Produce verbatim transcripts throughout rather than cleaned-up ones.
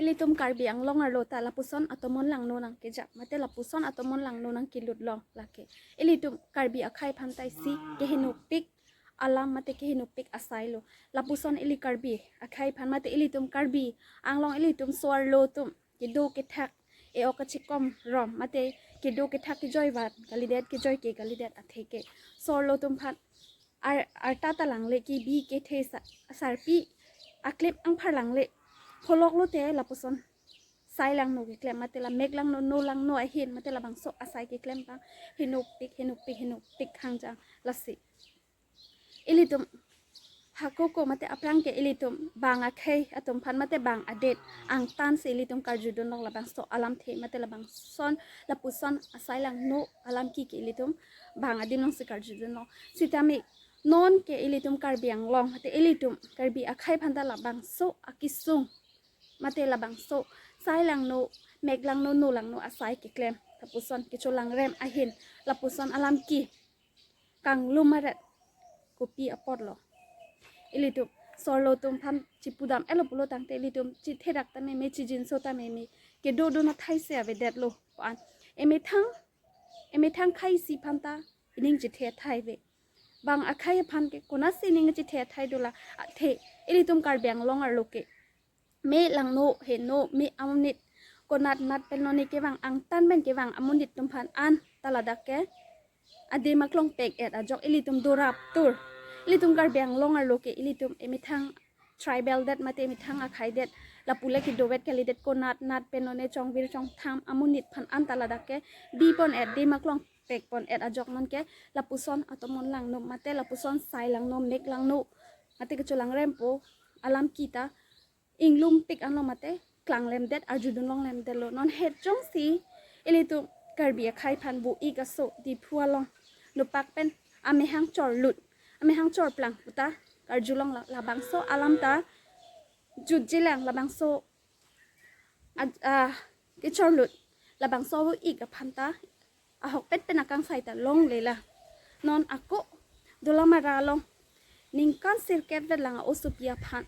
Ilitum Karbi Anglong arlo ta lapuson atomon langno nangkejap, mate lapuson atomon langno nangkelut long lake. Ilitum Karbi akhei aphan ta isi kehenopik alam mate kehenopik asai lo. Lapuson ili Karbi akhei aphan mate ilitum Karbi Anglong ilitum so-arlo atum kedo kethak e-ok kachikom rom mate kedo kethak kejoi van kalidet, kejoi ke kalidet atheke so-arlo atum aphan ar arta ta langle, kebi kethe sa- sarpi aklip angphar langle. Pholok lote lapuson sai langno keklem mate la mek langno, no langno ahin mate labangso asai keklem abang henopik, henopik, henopik hangjang. Lasi ilitum hako ko mate aphrang ke ilitum bang akhei atum aphan mate bang adet angtan si ilitum karjudun long labangso alamthe mate labangson lapuson asai langno alam ki ke ilitum bang adim long si karjudun long. Sitame non ke ilitum Karbi Anglong mate ilitum Karbi akhei aphan ta labangso akesung mate labangso sai langno, mek langno, no langno asai keklem lapuson kecholangrem ahin lapuson alam ki kanglum aret kopi apotlo. Ilitum so-arlo atum aphan chipudam-etlo pulo tangte ilitum chitherak ta meme, chijinso ta meme, kedodun athai si avedetlo. Ko-an emethang, emethang khei isi aphan ta ining chithe athai ave. Bang akhei aphan ke konatsi ining chithe athai dolang athe ilitum Karbi Anglong arlo ke me langno, heno, me amonit konat nat pen lone kevang, angtan pen kevang amonit atum aphan an ta ladak ke adim aklong pek-et ajok ilitum dorap tur. Ilitum Karbi Anglong arlo ke ilitum emethang tribal det mate emethang akhei det lapu le kedovet kalidet konat nat pen lone chongvir chongtham amonit aphan an ta ladak ke bipon-et, dim aklong pekpon-et ajok non ke lapuson atomon langno mate lapuson sai langno, mek langno mate kecholangrempo alam ki ta inglumpik anlo mate klanglemdet, arjudun longlemdetlo. Non het jongsi ilitum Karbi akhei aphan bu-ik aso Diphu along nopak pen amehang chorlut, amehang chorplang puta karjulong la- labangso alam ta jutjilang, labangso ad- ah, kechorlut labangso bu-ik aphan ta ahokpet pen akangsai ta longlelang. Non ako Dolamara along ningkan sirkep vet lang a-osopi aphan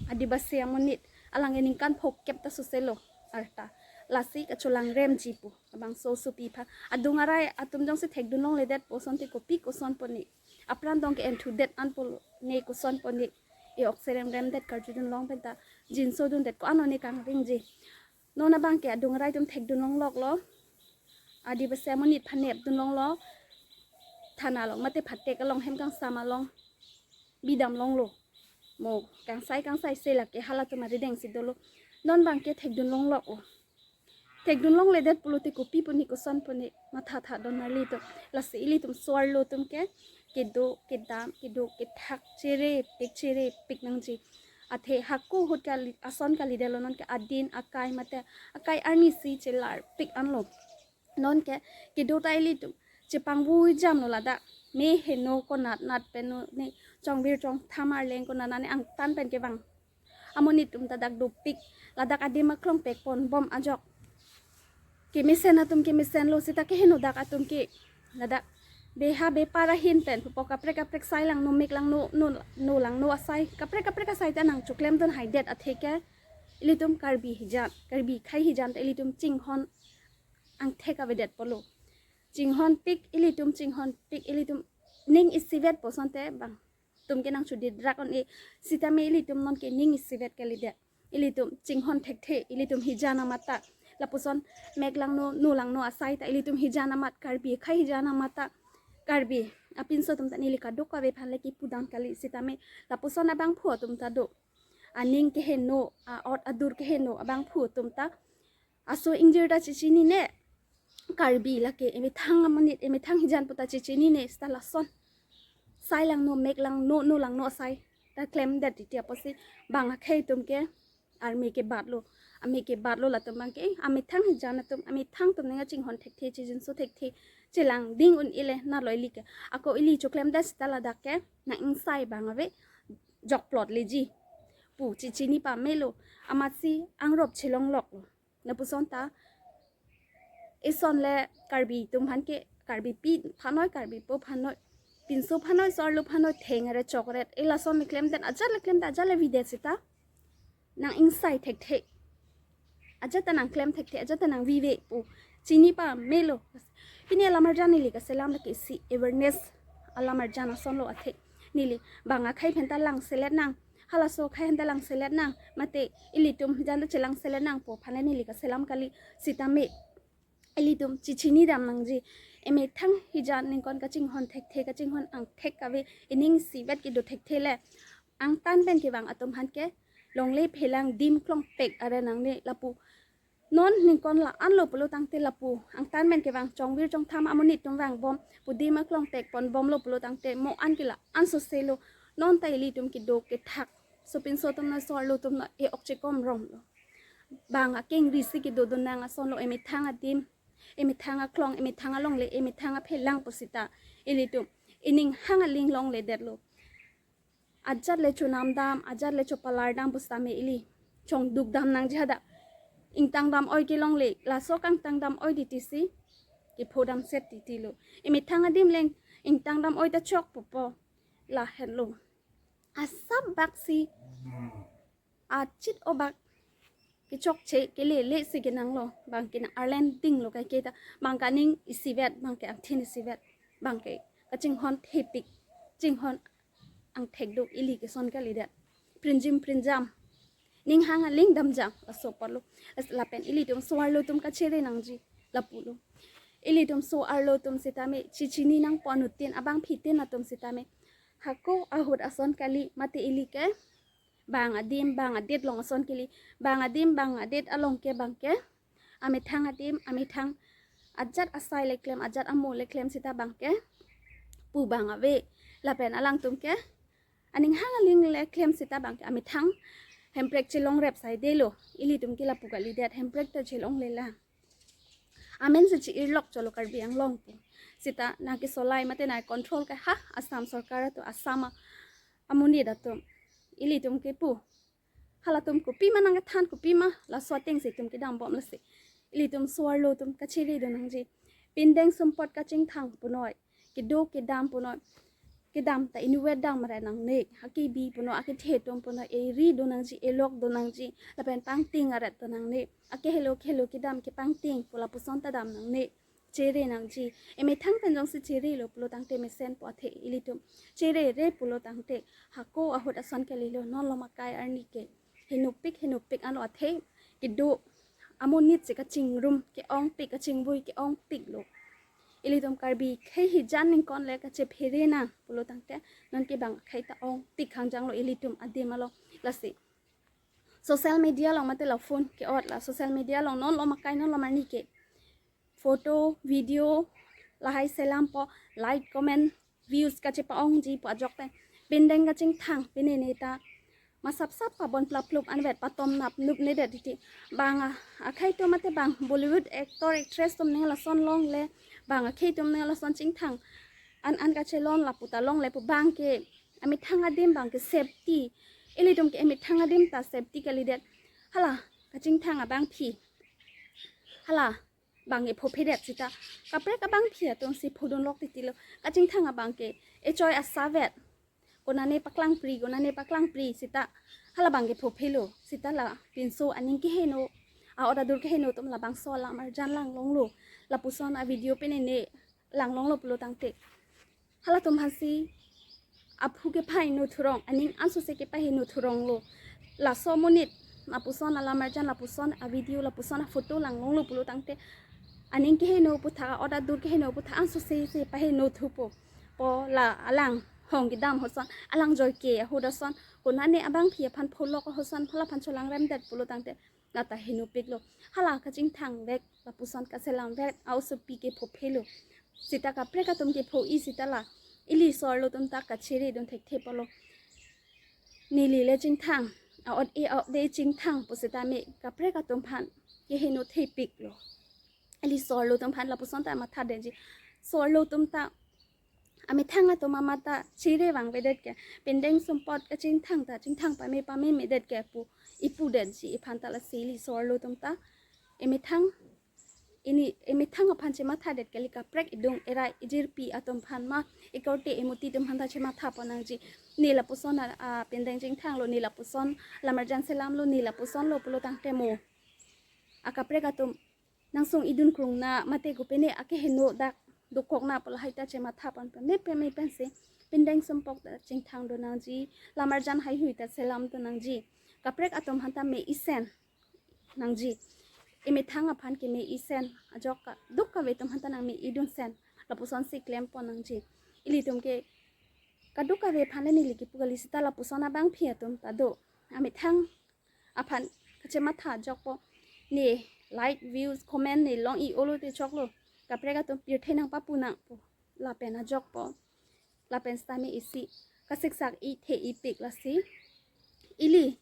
Adivasi amonit alang ke ningkan phokep ta soselo arta. Lasi kacholangremji pu labangso osopi aphan. Adung arai atum jongsi thekdun longledetpo asonte kopi kosonpo ne, apran tong ke-enthudet anpo ne, kosonpo ne, e-ok seremremdet karjudun long pen ta jinsodundet, ko-an lone kangringji. Non abang ke adung arai atum thekdun longloklo. Adivasi amonit aphan nepdun longlo. Thana along mate phatek along, hem kangsam along bidam longlo. Mo kangsai kangsai se lake halatum arideng si dolo. Non abang ke thekdun longlok-o. Thekdun longledet pulote kopi pu ne, kosonpo ne, matha thadon marli atum. Lasi ilitum so-arlo atum ke kedo kedam, kedo kethak cherepik cherepik nangji. Athe hako ahut kali, ason kalidetlo, non ke adin akai mate akai arni si chelarpik anlo. Non ke kedo ta ilitum chepangvui jamlo ladak. Me heno konat nat pen lone chongvir chongtham arleng konat nane angtan pen kevang amonit atum ta dak dopik, ladak adim aklong pekponbom ajok. Kemesen atum kemesenlo seta kehenodak atum ke ladak beha bepar ahin pen pupo kaprek kaprek sai langno, mek langno, no, no langno asai, kaprek kaprek asai ta nangchoklemdun haidet atheke ilitum Karbi hijan, Karbi akhei hijan ta ilitum chinghon angthek avedetpolo. Chinghonpik ilitum, chinghonpik ilitum, ning isivetpo asonte bang atum ke nangchodidrak un-e, sitame ilitum non ke ning isivet kalidet. Ilitum chinghon thekthe ilitum hijan amat ta. Lapuson mek langno, no langno asai ta ilitum hijan amat, Karbi akhei hijan amat ta. Karbi apinso atum ta neli kadokave aphan le kipudam kali, sitame lapuson abangphu atum ta do. Aning keheno, a-ot adur keheno abangphu atum ta aso ingjir ta chechinine. Karbi lake emethang amonit, emethang hijan pu ta chechinine, seta lason sai langno, mek langno, no langno asai ta klemdet titi apotsi bang akhei atum ke arme kebatlo, ame kebatlo, latum abang ke, eh, amethang hijan atum, amethang atum ning chinghon thekthe, chijinso thekthe, chelang ding un-e le nalo ili ke. Ako ili choklemdet seta ladak ke nang ingsai bang ave jokplot leji pu chechini pamelo, amatsi angrop chelongloklo. Lapuson ta ison le Karbi atum aphan ke, Karbipi aphan noi, Karbipo aphan noi, pinso aphan noi, so-arlo aphan noi, theng aret chok aret, e lason le klemdet, ajat le klemdet, ajat le videt seta nang ingsai thekthe. ajat ta nangklem thekthe, ajat ta nangvive pu chini pamelo. Pini alam arjan neli kaselam lake isi awareness alam arjan asonlo athe. Neli bang akhei penta langselet nang, halaso akhei penta langselet nang, mate ilitum jan ta chelangselet nang pu aphan le neli kaselam kali. Sitame ilitum chichinidam nangji. Emethang hijan ningkon kachinghon thekthe, kachinghon angthek kave, ining isivet kedo thekthe le, angtan pen kevang atum aphan ke longle phelang adim klongpek are nangne lapu. Non ningkon la-anlo pulo tangte lapu angtan pen kevang chongvir chongtham amonit atum vangbom pu adim aklongpek ponbomlo pulo tangte mo an ke la-an soselo. Non ta ilitum kedo kethak, sopinso atum na, so-arlo atum na, e-ok chekom romlo. Bang akengri si kedo dun nang asonlo. Emethang adim, emethang aklong, emethang alongle, emethang aphelang pusita ilitum ining hang aling longledetlo. Ajat le chonamdam, ajat le chopalardam pusitame ili chongdukdam nangji hadak. Ingtangdam oi kelongle, laso kangtangdam oi titi si kephodamset titilo. Emethang adim le ingtangdam oi ta chok pupo, lahenlo. Asap bak si achit obak kechokche kelele si kenanglo, bang ke nang-arleng dinglo kaiketa, bang ke aning isivet, bang ke angthin isivet, bang ke kachinghon thepik, chinghon angthek do ili keson kalidet. Prinjim prinjam, ning hang aling damjang, laso apotlo. Las-, lapen ilitum so-arlo atum kachere nangji lapulo. Ilitum so-arlo atum sitame chichini nangpo, anutin abangphitin atum sitame hako ahut ason kali, mate ili ke bang adim bang adet along ason kali. Bang adim bang adet along ke bang ke amethang adim, amethang ajat asai le klem, ajat amo le klem sita bang ke pu bang ave. Lapen alangtum ke aning hang aling le klem sita bang ke amethang hemprek chelongrep saidelo. Ilitum ke lapu kalidet, hemprek ta chelonglelang. Amen si chi-irlok cholo Karbi Anglong pu. Sita nangkesolai mate nangcontrol ke ha Assam sorkar atum, Assam a-, amonit atum. Ilitum kepu, halatum kopima nangkethan, kopima laso ateng si itum kedambom lasi. Ilitum so-arlo atum kachere do nangji. Pindeng sumpot kachingthang punoi, kedo kedam punoi, kedam ta inutvet dam aret nangne. Akebi punoi, akethe atum punoi, eri do nangji, elok do nangji, lapen pangting aret do nangne. Akehelo kehelo kedam kepangting pu lapuson ta dam nangne. Chere nangji. Emethang pen jongsi cherelo pulo tangte mesenpo athe ilitum. Cherere pulo tangte hako ahut ason kalilo, non lom akai arni ke henopik henopik anlo athe kedo amonit si kachingrum ke-ongpik, kachingvui ke-ongpiklo. Ilitum Karbi akhei hijan ningkon le kachephere nang pulo tangte non ke bang akhei ta ongpik hangjanglo ilitum adim along. Lasi social media along mate la phone ke-ot, la social media along non lom akai non lom arni ke photo, video lahai selampo, like, comment, views kachepa-ongji pu ajok pen pindeng kachingthang pinene ta masapsap pabon plaplup anvet patom napnup nedet titi. Bang a-, akhei atum mate bang Bollywood actor actress atum ning lason longle, bang akhei atum ning lason chingthang an an kachelon lapu ta longle pu bang ke amethang adim bang ke safety. Ilitum ke emethang adim ta safety kalidet. Hala kachingthang abangphi, hala bang ke phophedet sita kaprek abangphi atum si phodunlok titilo. Kachingthang abang ke echoi asavet, konane paklangpri, konane paklangpri sita hala bang ke phophelo. Sita lapinso aning keheno, a-order adur keheno atum labangso alam arjan langlonglo, lapuson a-video pinene langlonglo pulo tangte halatum aphansi aphu kepaheno thurong, aning ansose kepaheno thuronglo. Laso amonit lapuson alam arjan, lapuson a-video, lapuson a-photo langlonglo pulo tangte aning keheno aputhak, a-order adur keheno aputhak ansose si paheno thupo. Po la alang hong kedam ahut ason, alang joike ahut ason, konane abangphi aphan pholok ahut ason, halaphan cholangremdet pulo tangte nata henopiklo. Hala kachingthang vek, lapuson kaselam vek a-osopi ke phophelo. Sita kaprek atum ke pho-i sita la ili so-arlo atum ta kachere dun thekthe pulo. Neli le chingthang, a-ot e a-ot de chingthang pusitame kaprek atum aphan keheno thepiklo. Ili so-arlo atum aphan lapuson ta mathadetji. So-arlo atum ta amethang atum amat ta chere vangvedet ke, pindeng sumpot kachingthang ta chingthang pame pamemedet ke pu ipudetji. Iphan ta lasi ili so-arlo atum ta emethang, ini emethang aphan chemathadet kali, kaprek idung erai ejirpi atum aphan ma, ekorte emoti atum aphan ta chemathapo nangji. Ne lapuson a, a, pindeng chingthanglo, ne lapuson alam arjan selamlo, ne lapusonlo pulo tangte mo akaprek atum nangsung idun krung na mate kopine akeheno dak dokok na pu lahai ta chematha pon peme peme pensi pindeng sumpok ta chingthang do nangji, lam arjan haihui ta selam do nangji. Kaprek atum aphan ta me isen nangji. Emethang aphan ke me isen ajok, kadokave atum aphan ta nang me idun sen. Lapuson si klem pon nangji. Ilitum ke kadokave aphan le neli kipu kali seta lapuson abangpi atum ta do. Amethang aphan kachematha ajokpo. Ne like, views, comment ne long-i olo te choklo. Kaprek atum pirthe nangpapu nangpo. Lapen ajokpo. Lapen sitame isi kasiksak ithe ipik lasi ili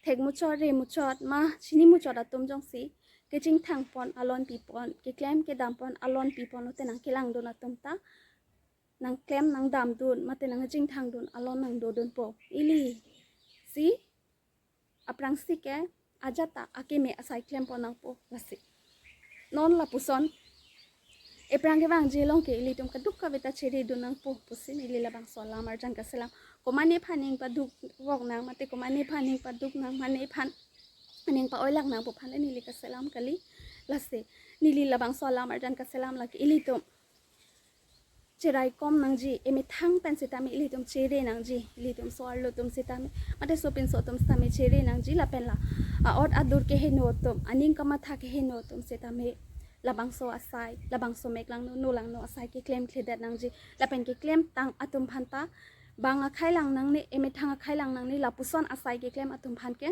thek muchot re muchot ma chini muchot atum jongsi kechingthang pon alon pi pon, keklem kedam pon alon pi pon lote nangkelangdun atum ta nangklem nangdamdun mate nangchingthangdun alon nangdodunpo. Ili si aphrangsi ke ajat ta akeme asai klem pon nangpo lasi. Non lapuson ephrang kevangji along ke ilitum kadokave ta cheredun nangpo pusi neli labangso alam arjan kaselam. Komatne aphan ning paduk vok nang mate komatne aphan ning paduk nang mane aphan ning pa-oilak nang pu aphan le neli kaselam kali. Lasi neli labangso alam arjan kaselam lake ilitum cheraikom nangji, emethang pen sitame ilitum chere nangji, ilitum so-arlo atum sitame mate sopinso atum sitame chere nangji lapen la a-ot adur keheno atum, aning kamatha keheno atum sitame labangso asai, labangso mek langno, no langno asai keklem kledet nangji. Lapen keklem tang atum aphan ta bang akhai lang nangne, emethang akhai lang nangne, lapuson asai keklem atum aphan ke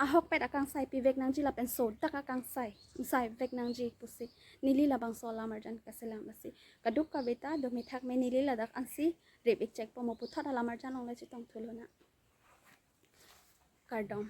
ahokpet akangsai pivek nangji lapen sodak akangsai ingsai vek nangji pusi neli labangso alam arjan kaselam lasi. Kadokave ta do methak me, neli ladak ansi rip ik chek po mo puthot alam arjan along le chetong thu lonang. Kardom.